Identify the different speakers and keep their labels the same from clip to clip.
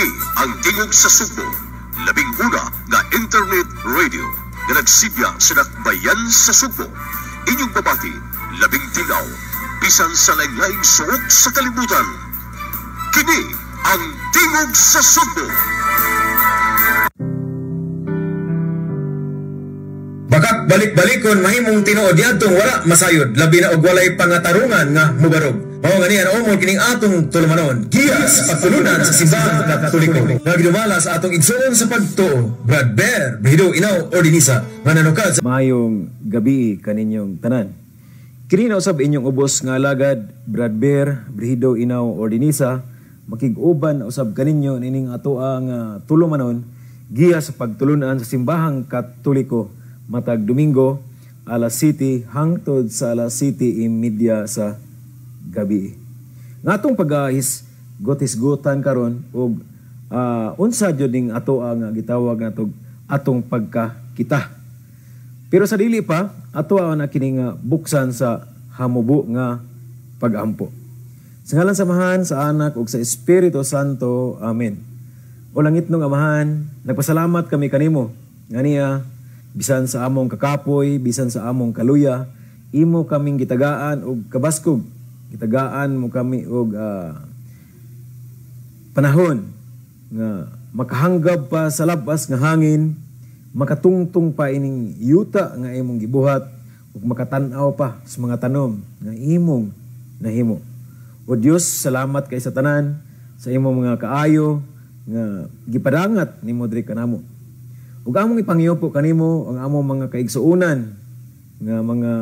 Speaker 1: Kini ang Tingog sa Sugbo, labing una nga internet radio nga nagsibya sa dakbayan sa Sugbo. Inyong babati, labing tilaw, bisan sa laing-laing suok sa kalibutan. Kini ang Tingog sa Sugbo.
Speaker 2: Bakak balik-balikon mahimong tinuod niadtong wala masayod, labi na og walay pangatarungan nga mubarog. Mao nga niya naumol kining atong tulumanon, giya sa pagtulunan sa Simbahang Katoliko. Nga gidumala sa atong igsoon sa pagtuo, Brad Bear, Brihido Inaw Ordinisa, nga nanukad sa
Speaker 3: Maayong gabi kaninyong tanan. Kini na usab inyong ubos nga alagad, Brad Bear, Brihido Inaw Ordinisa, makig-uban usab kaninyo nining atoa nga tulumanon, giya sa pagtulunan sa Simbahang Katoliko matag Domingo alas 7 hangtod sa alas 7:30 sa gabi. Nga atong pagahis gotis-gotan karon og unsa jud ning atoa nga gitawag natog atong pagkakita. Pero sa dili pa, atoa na kini nga buksan sa hamubo nga pagampo. Sa ngalan sa Amahan, sa Anak ug sa Espiritu Santo. Amen. O langit nung Amahan, nagpasalamat kami kanimo nga niya bisan sa among kakapoy, bisan sa among kaluya, imo kaming gitagaan og kabaskog, gitagaan mo kami og panahon nga makahanggab pa sa labas nga hangin, makatungtong pa ining yuta nga imong gibuhat, ug makatan-aw pa sa mga tanom nga imong nahimo. O Dios, salamat kay sa tanan sa imong mga kaayo nga gipadangat nimo diri kanamo. Ug among ipangyopo kanimo ang among mga kaigsuonan nga mga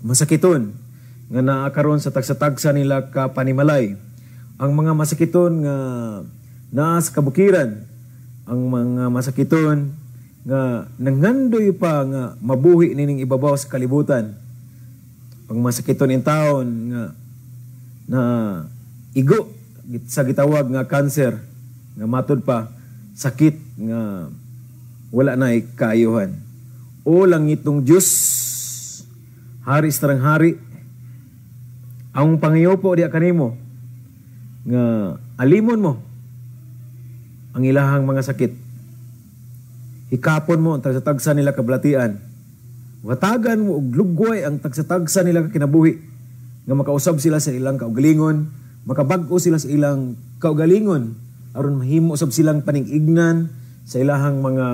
Speaker 3: masakiton nga naa karon sa tagsa-tagsa nila ka panimalay, ang mga masakiton nga naa sa kabukiran, ang mga masakiton nga nangandoy pa nga mabuhi nining ibabaw sa kalibutan, ang masakiton in taon nga na igo sa gitawag nga kanser nga matud pa sakit nga wala na kaayuhan. O langitong Diyos, hari sa tarang hari, ang pangayopo diya kanimo nga alimon mo ang ilahang mga sakit. Hikapon mo ang tagsa-tagsa nila kabalatian. Watagan mo og lugway ang tagsa-tagsa nila kinabuhi nga makausab sila sa ilang kaugalingon, makabag-o sila sa ilang kaugalingon aron mahimo usab silang paningignan sa ilahang mga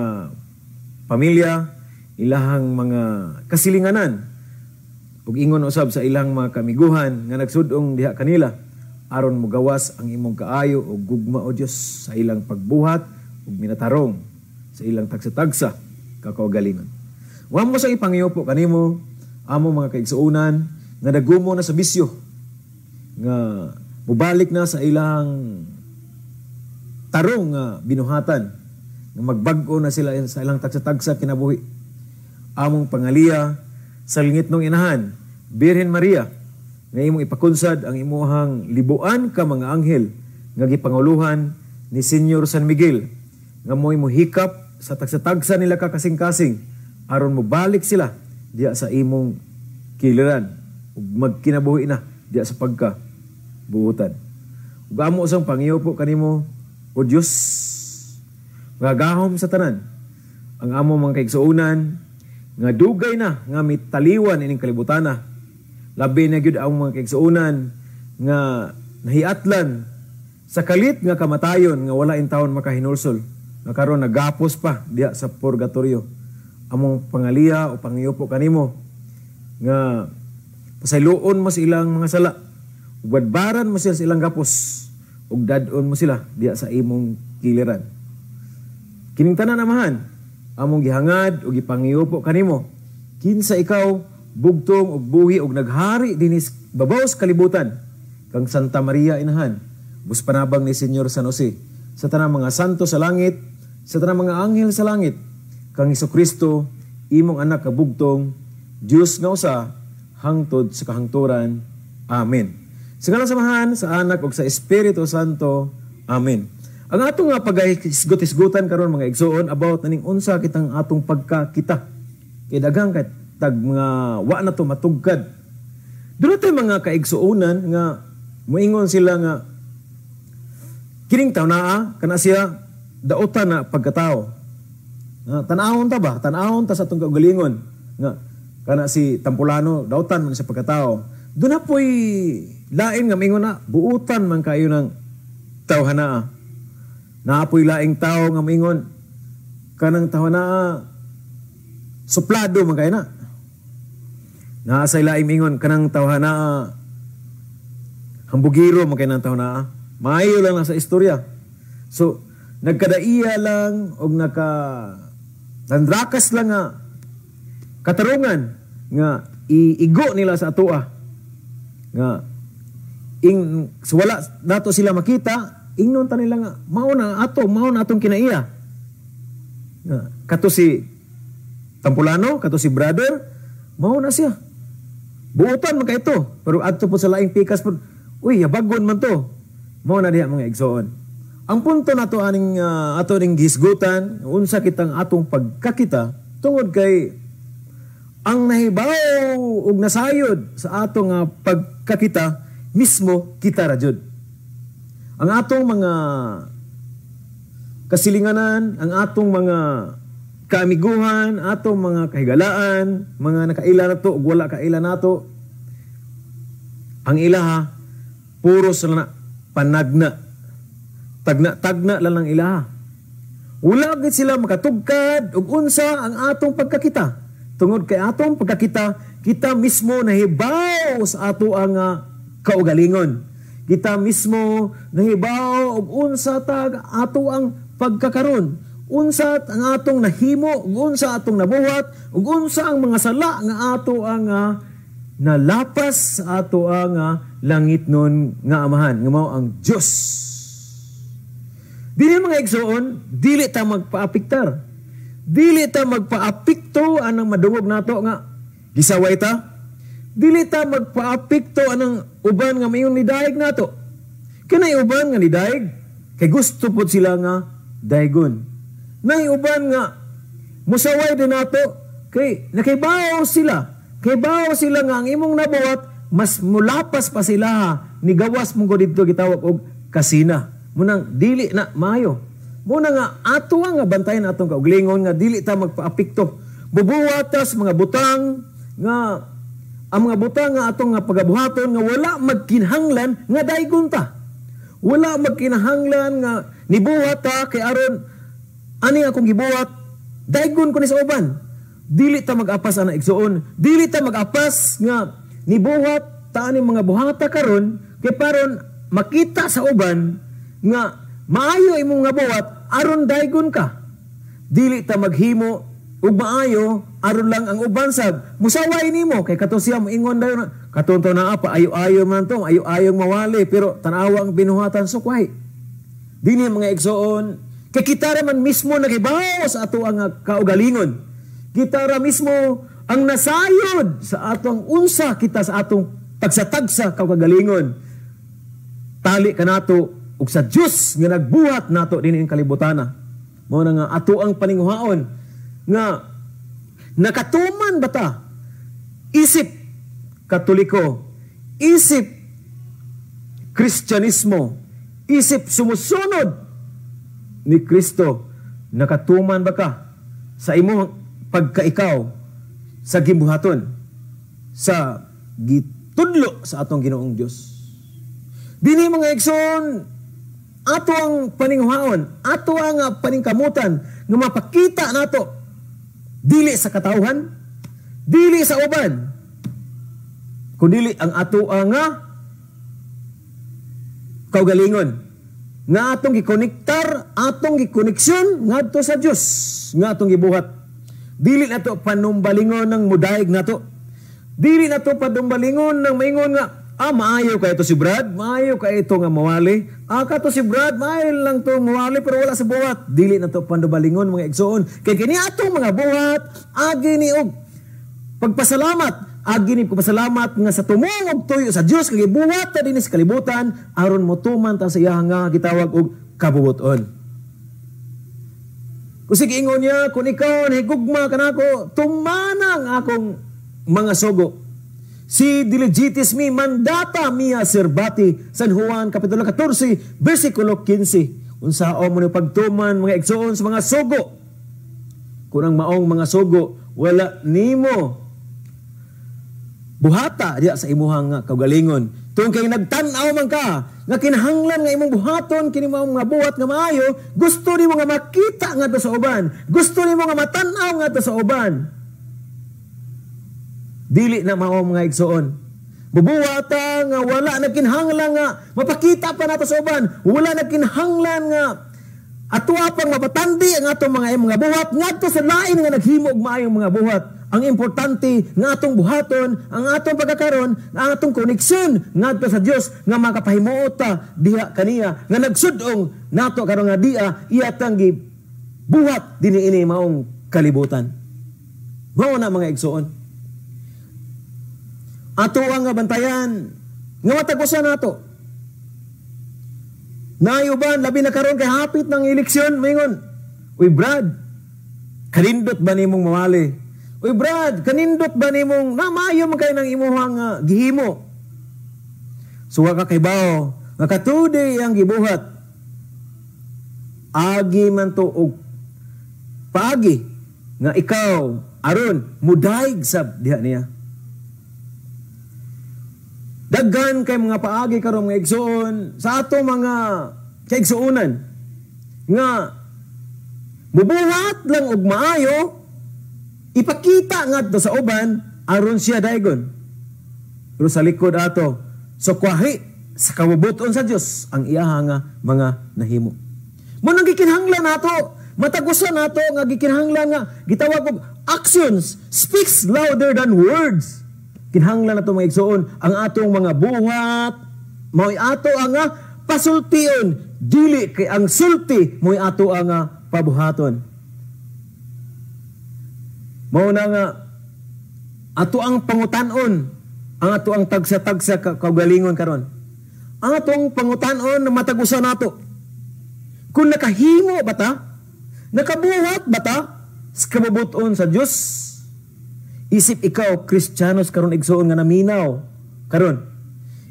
Speaker 3: pamilya, ilahang mga kasilinganan, ug ingon usab sa ilang mga kamiguhan nga nagsudong diha kanila aron mogawas ang imong kaayo ug gugma o Dios sa ilang pagbuhat ug minatarong sa ilang tagsa-tagsa kakaugalingon. Wa mo sa ipangyopo kanimo amo mga kaigsuonan nga nagumo na sa bisyo, nga mobalik na sa ilang tarong nga binuhatan, nga magbag-o na sila sa ilang tagsa-tagsa kinabuhi. Among pangaliya sa langitnong inahan, Birhen Maria, nga imong ipakunsad ang imuhang libuan ka mga anghel nga gipanguluhan ni Senyor San Miguel, nga mo'y mohikap sa tagsa-tagsa nila kakasing-kasing aron mobalik sila diya sa imong kiliran ug magkinabuhi na diya sa pagka buutan. Ug amo usang pangyopo kanimo o Dios, gagahom sa tanan ang among mga kaigsuonan nga dugay na nga mitaliwan ining kalibutana. Labi na gyud ang mga kaigsuonan nga nahiatlan sa kalit nga kamatayon nga wala in taon makahinulsol, nga karon nagapos pa diha sa purgatorio. Among pangaliya o pangyopo kanimo nga pasayloon mo sa ilang mga sala, ug badbaran mo sila sa ilang gapos, ug dad-on mo sila diha sa imong kiliran. Kining tanan, Amahan, among gihangad ug gipangyopo kanimo, kinsa ikaw bugtong ug buhi ug naghari dinis babaw sa kalibutan, kang Santa Maria Inahan, buspanabang ni Senyor San Jose, sa tanang mga santo sa langit, sa tanang mga anghel sa langit, kang Hesukristo, imong anak kabugtong, Dios nga usa, hangtod sa kahangturan. Amen. Sa ngalan sa Amahan, sa Anak ug sa Espiritu Santo. Amen. Ang atong nga paghisgot-hisgutan karon mga igsoon about naning unsa kitang atong pagkakita. Kay daghang kay tag mga wa na to matugkad. Doon tayo mga kaigsuonan nga moingon sila nga Kining tawo naa kana siya dautan na pagkatao. Tan-awon ta ba? Tan-awon ta sa atong kaugalingon nga kana si Tampulano dautan man siya pagkatao. Doon na po'y lain nga mingon na buutan man kayo ng tawhanaa. Naapoy laing tao nga mingon kanang tawhanaa suplado man kayo na. Naasay laing mingon kanang tawhanaa hambugiro man kayo ng tawhanaa. Maayo lang na sa istorya. So nagkadaiya lang og naka tandrakas lang nga katarungan nga iigo nila sa atoa nga ing so wala nato sila makita, ingnon ta nila nga mao na ato, mao na atong kinaiya. Nga kato si Tampulano, kato si brother, mao na siya. Buotan man kay to, pero adto po sa laing pikas po, uy, yabagon man to. Mao na diha, mga igsoon. Ang punto nato aning ato ning gisgutan, unsa kitang atong pagkakita tungod kay ang nahibaw ug nasayod sa atong pagkakita mismo kita ra jud. Ang atong mga kasilinganan, ang atong mga kaamiguhan, atong mga kahigalaan, mga nakaila nato ug wala kaila nato, ang ilaha puro sila na panagna. Tagna-tagna lang ang ilaha. Wala gid sila makatugkad ug unsa ang atong pagkakita. Tungod kay atong pagkakita, kita mismo nahibaw sa ato ang kaugalingon. Kita mismo nahibaw og unsa ta ato ang pagkakaron. Unsa ang atong nahimo, ug unsa atong nabuhat, ug unsa ang mga sala nga ato ang nalapas sa ato ang langit nun nga amahan, nga mao ang Dios. Dili, mga igsoon, dili ta magpaapiktar. Dili ta magpaapikto anang madungog nato nga gisaway ta. Dili ta magpaapikto anang uban nga mayon nidayeg nato. Kanay uban nga nidayeg kay gusto pod sila nga daygon. Nay uban nga musaway din nato kay nakaibaw sila. Kaybaw sila nga ang imong nabuhat mas mulapas pa sila ni gawas mo ko didto gitawag og kasina. Munang dili na maayo. Muna nga ato nga bantayan atong kauglingon nga dili ta magpaapekto. Bubuhat ta sa mga butang nga ang mga butang nga atong nga pagabuhaton nga wala magkinahanglan nga daygon ta. Wala magkinahanglan nga nibuhat ta kay aron ani akong gibuhat daygon ko ni sa uban. Dili ta mag-apas ana, igsuon. Dili ta mag-apas nga nibuhat ta ani mga buhata karon kay paron makita sa uban nga maayo imong nga buhat aron daygon ka. Dili ta maghimo ug maayo aron lang ang uban sab musaway nimo kay kato siya moingon dayon katon to naa pa ayo-ayo man to, ayo-ayong mawali pero tan-awa ang binuhatan sukway. Dili, mga igsoon, kay kita ra man mismo nagibaw sa ato ang kaugalingon. Kita ra mismo ang nasayod sa atong unsa kita sa atong tagsatagsa kaugalingon. Tali kanato ug sa Dios nga nagbuhat nato dinhi ang kalibutana. Mao na nga ato ang paninguhaon nga nakatuman ba ta isip Katoliko, isip Kristyanismo, isip sumusunod ni Kristo, nakatuman ba ka sa imong pagkaikaw sa gimbuhaton sa gitudlo sa atong Ginoong Dios? Dinhi, mga igsoon, ato ang paninguhaon, ato ang paningkamutan nga mapakita nato dili sa katawhan, dili sa uban, kundili ang ato ang kaugalingon nga atong gikonektar, atong gikoneksyon ngadto sa Dios nga atong gibuhat. Dili nato panumbalingon ng mudayeg nato. Dili nato panumbalingon ng maingon nga maayo kay ito si Brad, maayo kay ito nga mawali. Kato si Brad, maayo lang to mawali pero wala sa buhat. Dili nato panumbalingon, mga igsoon. Kay kini atong mga buhat agi ni og pagpasalamat, agi ni pagpasalamat nga sa tumong og tuyo sa Dios kay gibuhat ta dinhi sa kalibutan aron motuman ta sa iya nga gitawag og kabubuton. Kung sige ingon niya, kung ikaw nahigugma kanako, tumana ang akong mga sugo. Si diligitis mi mandata mia servati. San Juan Kapitulo 14, versikulo 15. Unsaon mo ni pagtuman, mga igsoon, sa mga sugo, kung ang maong mga sugo wala nimo buhata diya sa imuhang kaugalingon? Tungod kay nagtan-aw man ka nga kinahanglan nga imong buhaton kini maong mga buhat nga maayo, gusto nimo nga makita ngadto sa uban, gusto nimo nga matan-aw ngadto sa uban. Dili na mao, mga igsoon. Bubuhata nga wala na kinahanglan nga mapakita pa nato sa uban, wala na kinahanglan nga atoa pang mapatandi ang atong mga mga buhat ngadto sa lain nga naghimo og maayong mga buhat. Ang importante nga atong buhaton, ang atong pagkakaron, ang atong koneksyon ngadto sa Dios nga makapahimuot ta diha kaniya nga nagsud-ong nato karon nga dia iya tang gibuhat dinhi ini maong kalibutan. Mao na, mga igsoon. Ato ang nga bantayan nga matag usa nato. Naay uban, labi na karon kay hapit ng eleksyon, maingon, "Uy Brad, kanindot ba nimong mawali? Uy Brad, kanindot ba nimong namayo man kay ng imuhang gihimo?" So wa ka kahibaw nga katude ang gibuhat. Agi man to og paagi nga ikaw aron mudaig sab diha niya. Daghan kay mga paagi karon, mga igsoon, sa ato mga kaigsuonan nga mubuhat lang og maayo, ipakita ngadto sa uban aron siya daigon. Pero sa likod ato, so kwahi sa kabubuton sa Dios ang iyaha nga mga nahimo. Mo nang gikinahanglan nato, matag usa nato nga gikinahanglan nga gitawag og actions speaks louder than words. Kinahanglan nato, mga igsoon, ang atong mga buhat mao'y ato ang nga pasultion, dili kay ang sulti mo'y ato ang nga pabuhaton. Mao na nga ato ang pangutan-on ang ato ang tagsa-tagsa kaugalingon karon. Ang atong pangutan-on na matag usa nato, kung nakahimo ba ta? Nakabuhat ba ta sa kabubuton sa Dios? Isip ikaw, Kristiyanos karon, igsoon nga naminaw karon.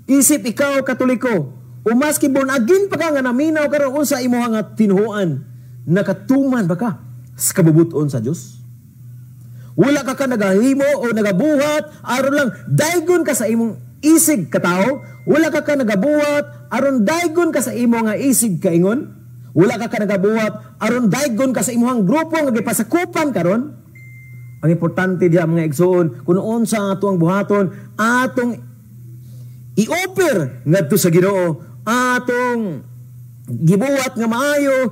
Speaker 3: Isip ikaw, Katoliko, o maski born again pa ka nga naminaw karon, unsa imuha nga tinuoan, nakatuman ba ka sa kabubuton sa Dios? Wala ka ka nagahimo o nagabuhat aron lang daygon ka sa imong isig katao? Wala ka ka nagabuhat aron daygon ka sa imo nga isig kaingon? Wala ka ka nagabuhat aron daygon ka sa imong grupo nga gipasakupan karon? Ang importante diha, mga igsoon, kung unsa ang atong buhaton, atong i-offer ngadto sa Ginoo, atong gibuhat nga maayo,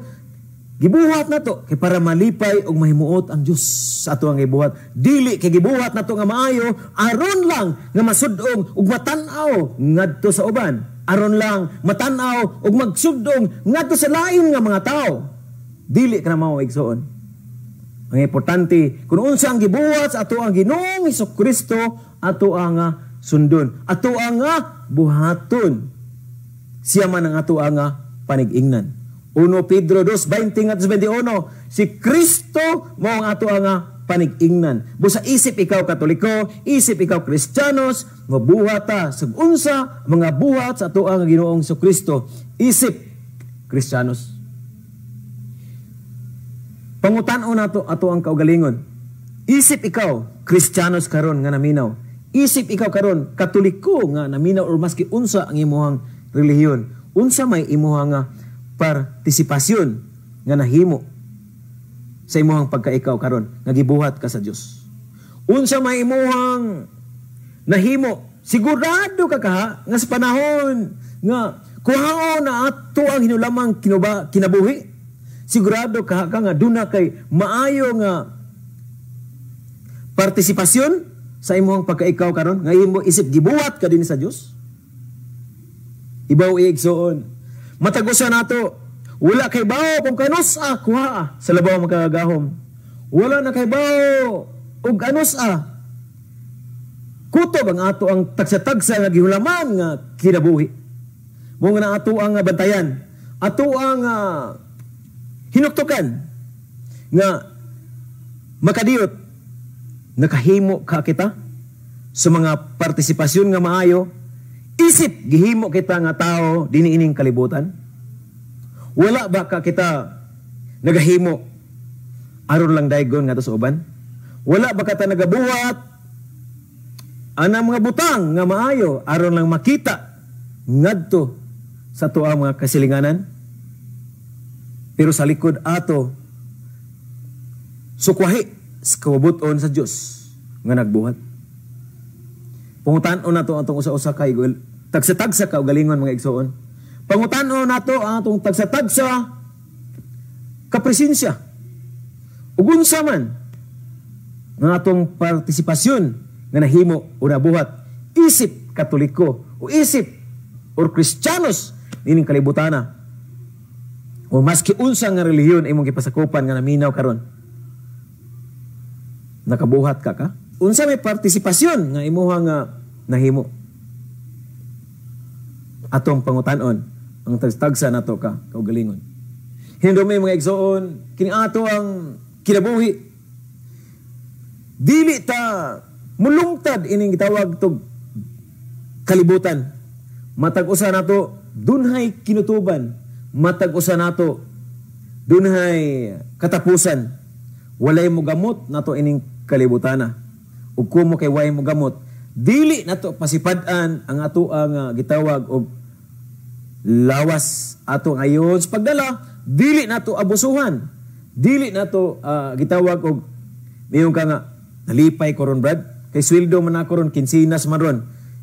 Speaker 3: gibuhat nato kay para malipay og mahimuot ang Dios sa ato ang gibuhat. Dili kay gibuhat nato nga maayo aron lang nga masud-ong ug matan-aw ngadto sa uban, aron lang matan-aw ug magsud-ong ngadto sa lain nga mga tawo. Dili ka na mao, igsoon. Ang importante, kung unsa ang gibuhat sa ato ang Ginoong Kristo, ato ang sundon, ato ang buhaton. Siya man ang ato ang panig-ingnan. 1 Pedro 2:20 at 21, si Kristo mao ang ato ang panig-ingnan. Busa isip ikaw Katoliko, isip ikaw Kristiyanos, mabuhat ta sa unsa mga buhat sa ato ang Ginoong Kristo. Isip Kristiyanos. Pangutan-on nato ato ang kaugalingon. Isip ikaw Kristiyanos karon nga naminaw. Isip ikaw karon Katoliko nga naminaw or maski unsa ang imuhang relihiyon. Unsa may imuhang nga partisipasyon nga nahimo sa imuhang pagkaikaw karon nga gibuhat ka sa Dios? Unsa may imuhang nahimo? Sigurado ka kaha nga sa panahon nga kuhaon na ato ang hinulamang kinabuhi, sigurado ka ka nga duna kay maayo nga partisipasyon sa imuhang pagkaikaw karon nga imo isip gibuhat ka din sa Dios. Ibaw, igsoon, matag usa nato wala kay bawo kung kanus-a kuha sa labaw makagagahom. Wala na kay bawo og anus-a kutob ang ato ang tagsa-tagsa nga gihulaman nga kinabuhi. Mo nga na ato ang bantayan, ato ang hinuktukan nga makadiyot nakahimo ka kita
Speaker 2: sa mga partisipasyon nga maayo isip gihimo kita nga tao dinhi ining kalibutan? Wala ba ka kita nagahimo aron lang daygon ngadto sa uban? Wala ba kita nagabuhat anang mga butang nga maayo aron lang makita ngadto sa tuang mga kasilinganan? Pero sa likod ato sukwahi sa kabubuton sa Dios nga nagbuhat. Pangutan-on nato atong usa-usa kay tagsa-tagsa ka kaugalingon, mga igsoon. Pangutan-on nato ang atong tagsa-tagsa kapresensya. Ug unsa man nga atong partisipasyon nga nahimo o nabuhat isip Katoliko o isip or Kristiyanos nining kalibutana, o maski unsa nga relihiyon imong gipasakupan nga naminaw karon, nakabuhat ka ka? Unsa may partisipasyon nga imuha nga nahimo? Atong pangutan-on ang tagsa nato ka kaugalingon. Hinumdumi, mga igsoon, kini ato ang kinabuhi. Dili ta mulungtad ining gitawag tog kalibutan. Matag usa nato dunhay kinutuban, matag usa nato dunhay katapusan. Walay mo gamot nato ining kalibutana. Ug kumo kay way mo gamot, dili nato pasipad-an ang ato ang gitawag og lawas atong ayon sa pagdala, dili nato abusuhan. Dili nato gitawag og niyon ka nga nalipay ko ron, Brad, kay sweldo man ako ron, kinsinas man ron.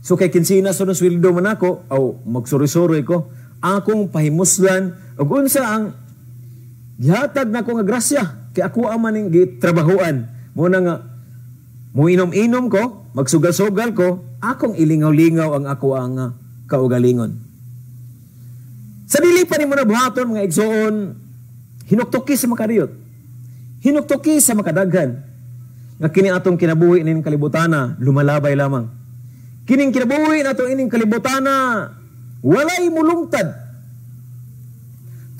Speaker 2: So kay kinsinas ron sweldo man ako, aw magsuri-suroy ko akong pahimuslan og unsa ang gihatag nako nga grasya kay ako man ning gitrabahuan. Mo na nga mo inom-inom ko, magsugal-sugal ko, akong ilingaw-lingaw ang ako ang kaugalingon. Sa dili pa nimo na buhaton, mga igsoon, hinuktuki sa makariyot. Hinuktuki sa makadaghan. Nga kini atong kinabuhi ining kalibutana, lumalabay lamang. Kining kinabuhi nato ining kalibutana, walay mulungtad.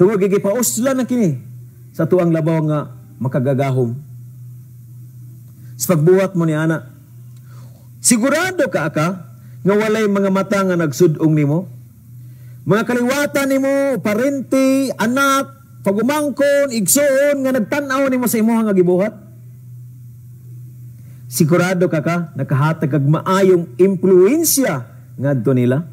Speaker 2: Tungod gigipauslan na kini sa tuang labaw nga makagagahom. Sa pagbuhat mo ni ana, sigurado ka ka nga walay mga mata nga nagsudong nimo? Mga kaliwatan nimo, parente, anak, pagumangkon, igsoon nga nagtan-aw nimo sa imuha nga gibuhat? Sigurado ka ka nakahatag kag maayong impluwensya ngadto nila?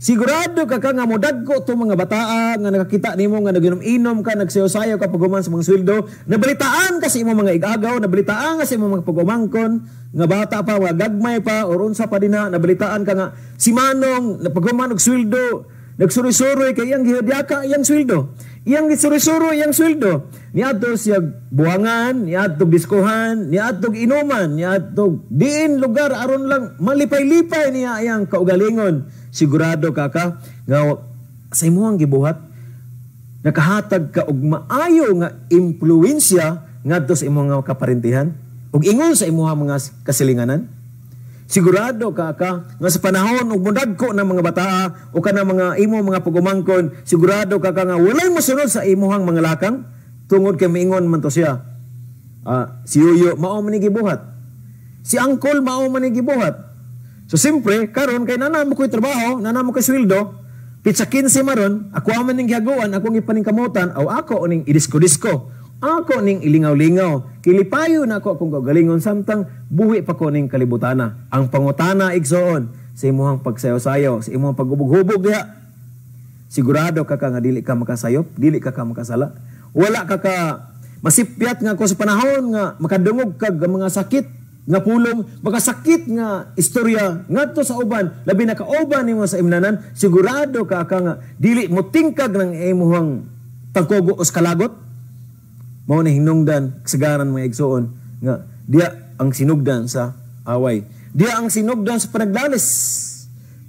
Speaker 2: Sigurado ka ka nga modagko to mga bataa nga nakakita nimo nga naginom-inom ka, nagsayo-sayo ka paghuman sa mga sweldo, nabalitaan ka sa imong mga igagaw, nabalitaan ka sa imong mga pagumangkon nga bata pa, nga gagmay pa, or unsa pa dinha, nabalitaan ka nga si Manong paghuman og sweldo, nagsuri-suroy kay iyang gihadyaka iyang sweldo. Iyang gisuri-suroy iyang sweldo. Niadto siya buhangan, niadto diskuhan, niadto inuman, niadto diin lugar aron lang malipay-lipay niya iyang kaugalingon. Sigurado ka ka nga sa imuhang gibuhat nakahatag ka og maayo nga impluwensya ngadto sa imong mga kaparentihan ug ingon sa imuhang mga kasilinganan? Sigurado ka ka nga sa panahon ug modagko ng mga bataa o kanang mga imo mga pagumangkon, sigurado ka ka nga walay mosunod sa imuhang mga lakang tungod kay miingon man to siya? Si Yuyo mao man ni gibuhat. Si Angkol mao man ni gibuhat. So siyempre, karon kay nana mo ko'y trabaho, nana mo ko'y sweldo, pitsa 15 maron, ako man ning gihaguan, akong ipaningkamutan, aw ako ning idisko-disko. Ako ning ilingaw-lingaw. Kilipayo na ako akong kaugalingon samtang buhi pa ko ning kalibutana. Ang pangutana, igsoon, sa imuhang pagsayaw-sayaw, sa imuhang paghubog-hubog diha, sigurado ka ka nga dili ka makasayop, dili ka ka makasala? Wala ka ka masipyat nga ko sa panahon nga makadungog kag mga sakit nga pulong, makasakit nga istorya ngadto sa uban, labi na kauban nimo sa imnanan, sigurado ka ka nga dili mo tingkag ng imuhang tangkogo o kalagot? Mao na hinungdan kasagaran, mga igsoon, nga diya ang sinugdan sa away. Diya ang sinugdan sa panaglalis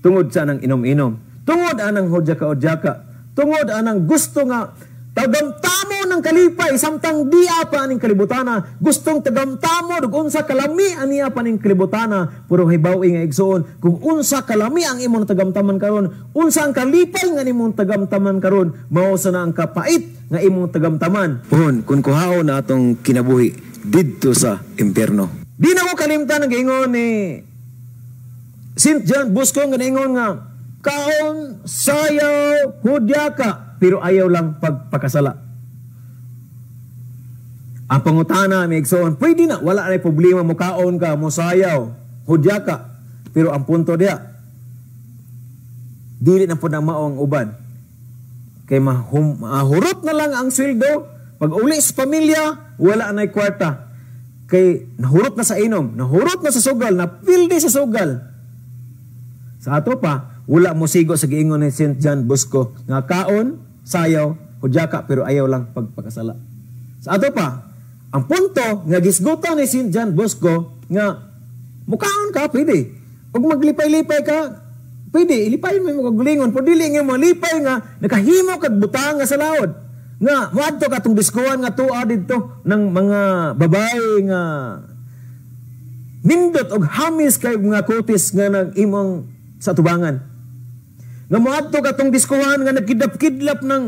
Speaker 2: tungod sa nang inom-inom. Tungod anang hudyaka-hudyaka. Tungod anang gusto nga tagamtamo ng kalipay samtang diya pa aning kalibutana, gustong tagamtamo ug unsa kalami aniya pa ning kalibutana. Pero hibaw-i nga igsoon, kung unsa kalami ang imong tagamtaman karon, unsa ang kalipay nga nimong tagamtaman karon, mao sa na ang kapait nga imong tagamtaman
Speaker 4: Pohon kung kuhaon na atong kinabuhi didto sa impyerno.
Speaker 2: Di na ko kalimtan ang giingon ni
Speaker 3: St. John Bosco nga niingon nga kaon, sayaw, hudyaka, pero ayaw lang pagpakasala. Ang pangutana, mga igsoon, pwede na, wala na problema mo kaon ka, mo sayaw, hudyaka. Pero ang punto diya, dili na po na mao ang uban. Kay mahurot na lang ang sweldo, pag uli sa pamilya, wala na kwarta. Kay nahurot na sa inom, nahurot na sa sugal, napildi sa sugal. Sa ato pa, wala mo sigo sa giingon ni St. John Bosco nga kaon, sayaw, hudyaka, pero ayaw lang pagpakasala. Sa ato pa, ang punto nga gisgutan ni St. John Bosco nga mukaon ka, pwede. Ug maglipay-lipay ka, pwede, ilipayin mo imong kaugalingon, pero dili nga malipay nga nakahimo kag butang nga sa laod. Nga moadto ka tong diskuan nga tuwa didto ng mga babae nga nindot og hamis kay mga kutis nga nag imong sa tubangan. Nga moadto ka tong diskuhan nga nagkidlap-kidlap ng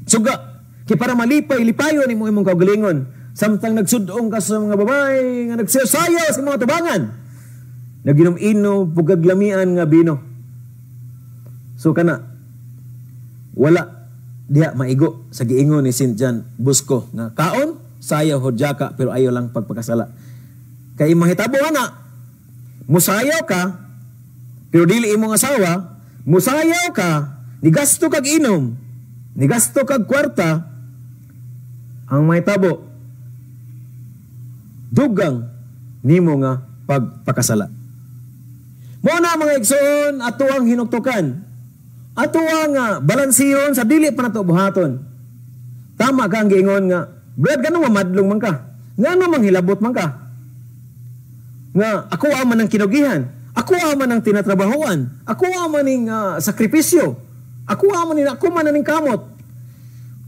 Speaker 3: suga kay para malipay lipayon imong imong kaugalingon samtang nagsudong ka sa mga babae nga nagsayaw sa mga tubangan. Naginom-inom pugaglamian nga bino. So kana wala diha maigo sa giingon ni St. John Bosco nga kaon, sayaw, hudyaka, pero ayaw lang pagpakasala. Kay mahitabo ana, musayaw ka pero dili imong asawa, musayaw ka, nigasto kag inom, nigasto kag kwarta, ang mahitabo dugang nimo nga pagpakasala. Mo na mga igsoon, ato ang hinuktukan. Ato ang balansiyon sa dili pa nato buhaton. Tama ka ang giingon nga, brad, ganun mamadlong man ka. Ngano manghilabot man ka. Nga ako man ang kinugihan, ako man ang tinatrabahoan, ako man ning sakripisyo, ako man ning ako man ning kamot.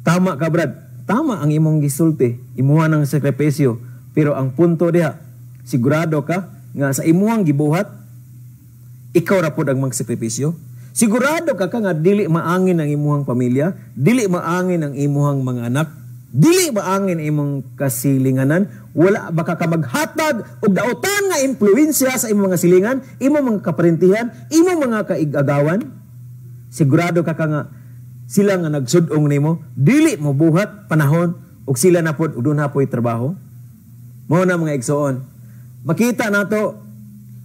Speaker 3: Tama ka, brad. Tama ang imong gisulti, imuha ng sakripisyo, pero ang punto diha, sigurado ka nga sa imuhang gibuhat, ikaw ra pod ang magsakripisyo. Sigurado ka ka nga dili maangin ang imuhang pamilya, dili maangin ang imuhang mga anak, dili maangin ang imong kasilinganan, wala ba ka maghatag og daotan nga impluwensya sa imong mga silingan, imong mga kaparentihan, imong mga kaigagawan? Sigurado ka ka nga sila nga nagsud-ong nimo, dili mo buhat panahon og sila na pod og dunha po'y trabaho. Mao na mga igsoon, makita nato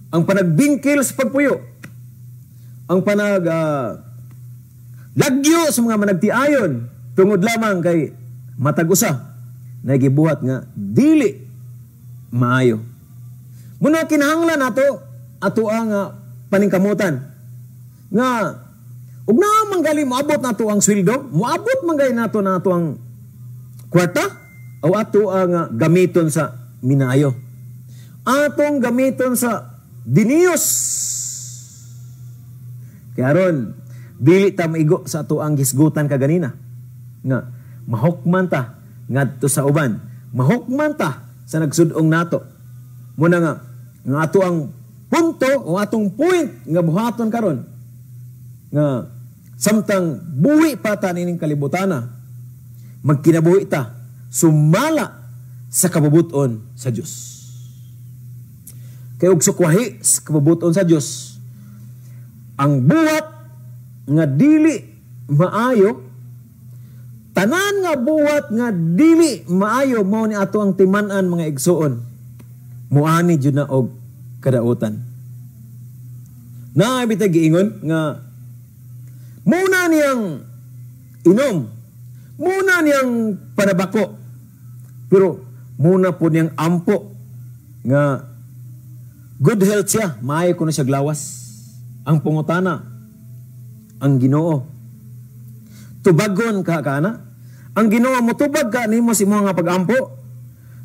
Speaker 3: ang panagbingkil sa pagpuyo, ang panag lagyo sa mga managtiayon tungod lamang kay matag usa na gibuhat nga dili maayo. Muna kinahanglan nato ato ang paningkamutan nga ug naa man gali moabot nato ang sweldo, moabot man gali nato nato ang kwarta o ato ang gamiton sa minaayo. Atong gamiton sa diniyos. Kaya aron dili ta maigo sa ato ang gisgutan kaganina nga mahukman ta ngadto sa uban, mahukman ta sa nagsud-ong nato. Muna nga nga ato ang punto o atong point nga buhaton karon nga samtang buhi pa ta nining kalibutana, magkinabuhi ta sumala sa kabubuton sa Dios. Kay og sukwahi sa kabubuton sa Dios, ang buhat nga dili maayo, tanan nga buhat nga dili maayo mao ni ato ang timan-an mga igsuon, muani jud na og kadautan. Naa bitay giingon nga muna niyang inom, muna niyang panabako, pero muna po niyang ampo nga good health siya, maayo kuno siya glawas. Ang pangutana, ang Ginoo, tubagon ka kana? Ang Ginoo motubag ka nimo sa imong nga pag-ampo?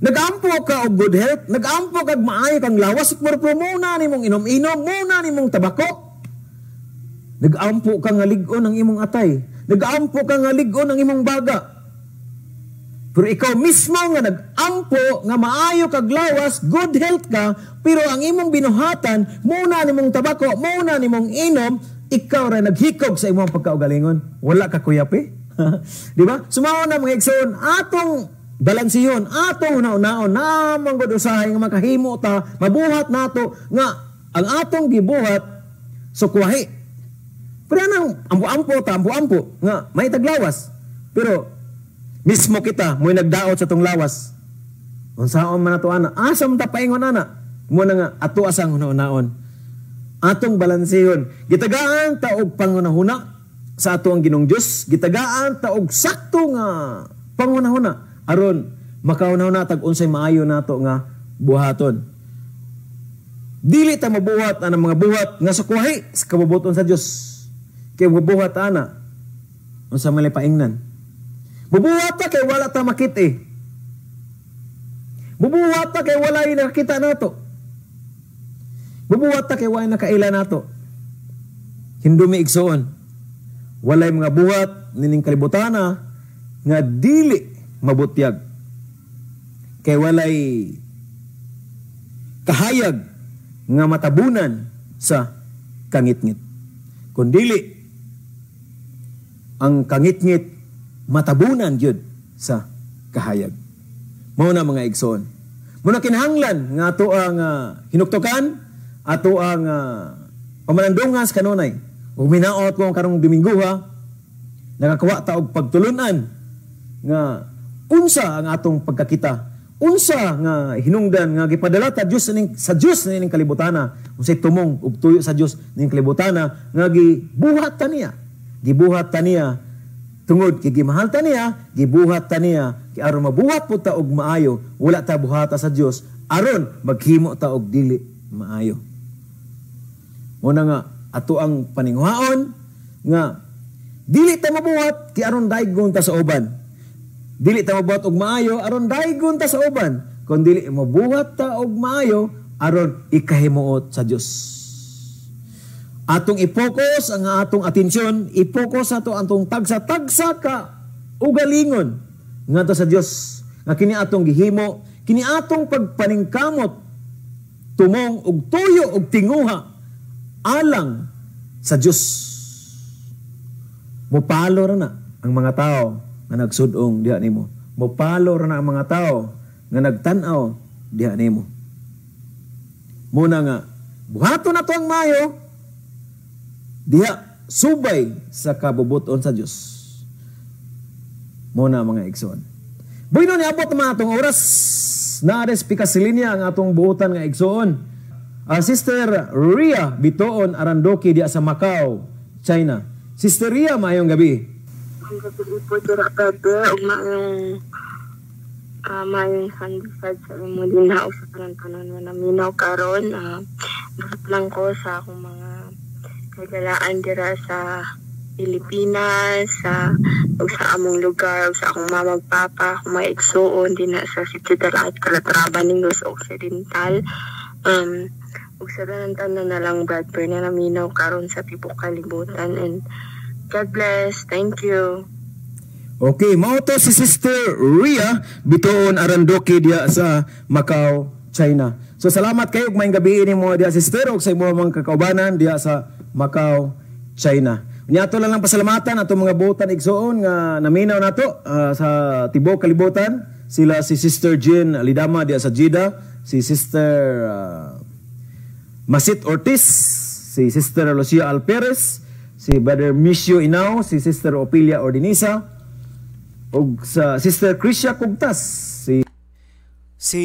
Speaker 3: Nag-ampo ka og good health, nag-ampo kag maayo kang lawas, pero muna nimong inom-inom, muna nimong tabako. Nag-ampo ka nga lig-on ang imong atay, nag-ampo ka nga lig-on ang imong baga. Pero ikaw mismo nga nag-ampo nga maayo kag lawas, good health ka, pero ang imong binuhatan, muna nimong tabako, muna nimong inom, ikaw ra naghikog sa imong pagkaugalingon. Wala ka kuyapi. Di ba? Sumao na mga igsoon, atong balansiyon, atong hunahunaon, namang gud usahay nga makahimo ta, mabuhat nato nga Ang atong gibuhat sukwahi. Pero anang ampo-ampo ta, ampo-ampo nga may taglawas. Pero mismo kita mo'y nagdaot sa tong lawas. Unsaon man nato ana? Asa man ta paingon ana? Mo na nga ato asang hunaon. Atong balansehon. Gitagaan ta og pangunahuna sa ato ang Ginoong Dios, gitagaan ta og sakto nga pangunahuna aron makahuna-huna tag unsay maayo nato nga buhaton. Dili ta mabuhat ang mga buhat nga sukwahi sa kabubuton sa Dios. Kay mabuhat ana unsa man paingnan. Bubuhat ta kay wala ta makit-i. Bubuhat ta kay wala nakakita nato. Bubuhat ta kay wala nakaila nato. Hindumi igsoon. Walay mga buhat nining kalibutana nga dili mabutyag. Kay walay kahayag nga matabunan sa kangitngit. Kung dili, ang kangitngit matabunan gyud sa kahayag. Mao na mga igsoon. Muna kinahanglan nga ato ang hinuktukan, ato ang pamanandungas kanunay. Ug minaot ko karong Domingo ha, nakakuha ta og pagtulunan nga unsa ang atong pagkakita, unsa nga hinungdan nga gipadala ta Dios ning sa Dios nining kalibutana, unsay tumong ug tuyo sa Dios ning kalibutana nga gibuhat ta niya. Gibuhat ta niya tungod kay gimahal ta niya, gibuhat ta niya kay aron mabuhat po ta og maayo, wala ta buhata sa Dios aron maghimo ta og dili maayo. Muna nga ato ang paninguhaon nga dili ta mabuhat kay aron daygon ta sa uban. Dili ta mabuhat og maayo aron daygon ta sa uban. Kun dili mabuhat ta og maayo aron ikahimuot sa Dios. Atong i-focus ang atong atensyon, i-focus ato atong tagsa-tagsa ka ugalingon ngadto sa Dios. Nga kini atong gihimo, kini atong pagpaningkamot tumong og tuyo og tinguha alang sa Dios. Mupalo ra na ang mga tao nga nagsudong diha nimo. Mupalo ra na ang mga tao nga nagtan-aw diha nimo. Muna nga buhaton na to ang maayo diha subay sa kabubuton sa Dios. Muna mga igsoon. Bueno, niabot naman atong oras. Naares pikasilinya ang atong buutan nga igsoon. Sister Ria Bitoon Arandoki diha sa Macau, China. Sister Ria, maayong gabi.
Speaker 4: Ang gabi po dira brother, ug maayong maayong Sunday sad sa imo dinha ug sa tanan-tanan mo naminaw karon. Busot lang ko sa akong mga kagalaan dira sa Pilipinas, sa ug sa among lugar, ug sa akong mama ug papa, akong mga igsuon dinha sa City del Art, Calatrava, Negros Occidental. Ug sa tanan-tanan na lang brother na naminaw karon sa tibuok kalibutan, and God bless. Thank you.
Speaker 3: Okay, mao to si Sister Ria Bitoon Arandoki diha sa Macau, China. So salamat kayo ug maayong gabi nimo diha sister ug sa imong mga kakaubanan diha sa Macau, China. Unya ato lang pasalamatan atong mga buotan igsoon nga naminaw nato sa tibuok kalibutan. Sila si Sister Jean Lidama diha sa Jeddah, si Sister Masit Ortiz, si Sister Lucia Alperez, si Brother Micio Inao, si Sister Opilia Ordinisa, ug sa Sister Krisha Kugtas, si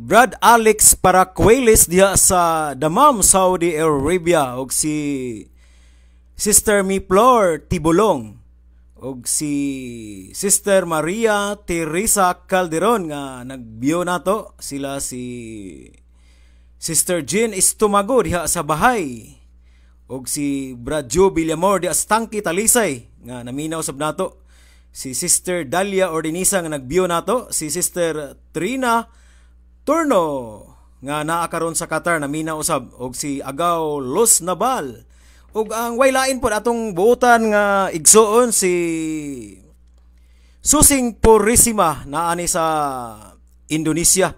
Speaker 3: Brad Alex Paracueles diha sa Damam, Saudi Arabia, ug si Sister Miplor Tibulong, ug si Sister Maria Teresa Calderon nga nagbiyo nato. Sila si Sister Jean Estomago diha sa Bahay, ug si Brad Joe Villamor diha sa Tangki, Talisay nga naminaw sab nato. Si Sister Dalia Ordinisa nga nagbiyo nato, si Sister Trina Turno nga naa karon sa Qatar naminaw usab, ug si Agaw Los Nabal, ug ang way lain pod atong buotan nga igsuon si Susing Purisima naani sa Indonesia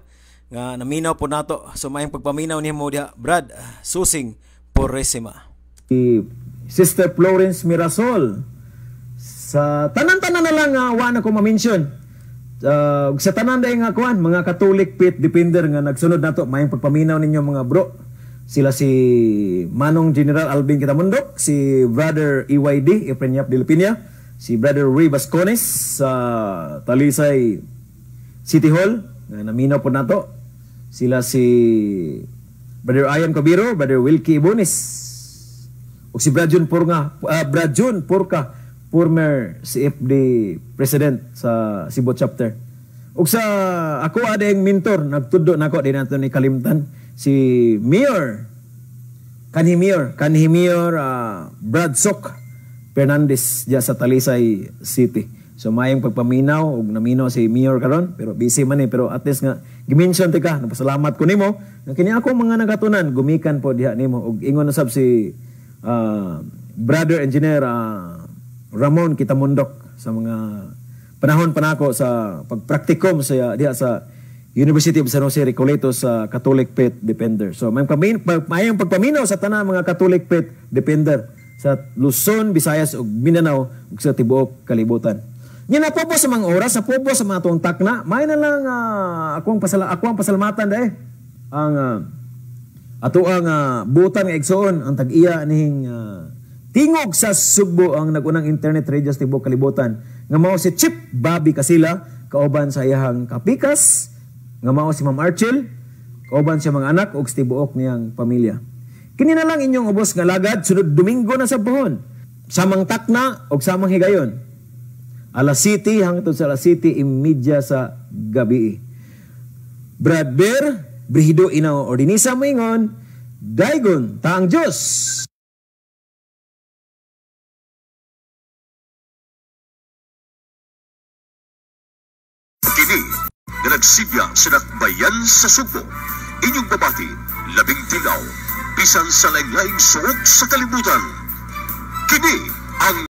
Speaker 3: nga naminaw po nato. So maayong pagpaminaw nimo diha Brad Susing Purisima. Si Sister Florence Mirasol, sa tanan-tanan na lang nga wa na ko ma-mention. Sa tanan dahil nga kuan, mga Catholic Faith Defender nga nagsunod nato, maayong pagpaminaw ninyo mga bro. Sila si Manong General Alvin Kitamundok, si Brother EYD, Efren Yap de Lupinia, si Brother Ray Vascones sa Talisay City Hall, nga naminaw po nato. Sila si Brother Ian Cabiro, Brother Wilkie Ibonis, ug si Brad Jun Purga, Brad Jun Purca, former CFD President sa Cebu Chapter. Ug sa ako adeng mentor, nagtudlo nako din nato ni kalimtan, si Mayor, kanhi Mayor Brad Sok Fernandez diya sa Talisay City. So mayong pagpaminaw ug naminaw si Mayor karon, pero busy man eh, pero at least nga gimension tika, nagpasalamat ko nimo nga kini ako mga nagatunan gumikan po diha nimo. Ug ingon na sab si Brother Engineer Ramon Kitamundok sa mga panahon pa nako sa pagpraktikom sa diha sa University of San Jose Recoletos sa Catholic Faith Defender. So mayong pagpaminaw sa tanan mga Catholic Faith Defender sa Luzon, Visayas ug Mindanao ug sa tibuok kalibutan. Nya napobo sa mga oras, napobo sa mga atong takna, may na lang akong pasalamatan dae ang ato ang butan nga igsoon, ang tag-iya nihing Tingog sa Sugbo, ang nagunang internet radio sa tibuok kalibutan, nga mao si Chip Bobby Casila kauban sa iyahang kapikas nga mao si Ma'am Archel, kauban sa mga anak ug sa tibuok niyang pamilya. Kini na lang inyong ubos nga lagad sunod Domingo na sa buhon. Samang takna ug samang higayon. Alas 7 hangtod sa alas 7:30 sa gabi. Brad Bear, Brihido Inaw Ordinisa moingon, daygon taang Dios.
Speaker 1: Kini nga nagsigya sa dakbayan sa Sugbo. Inyong babati, labing tilaw, bisan sa laing-laing suok sa kalibutan. Kini ang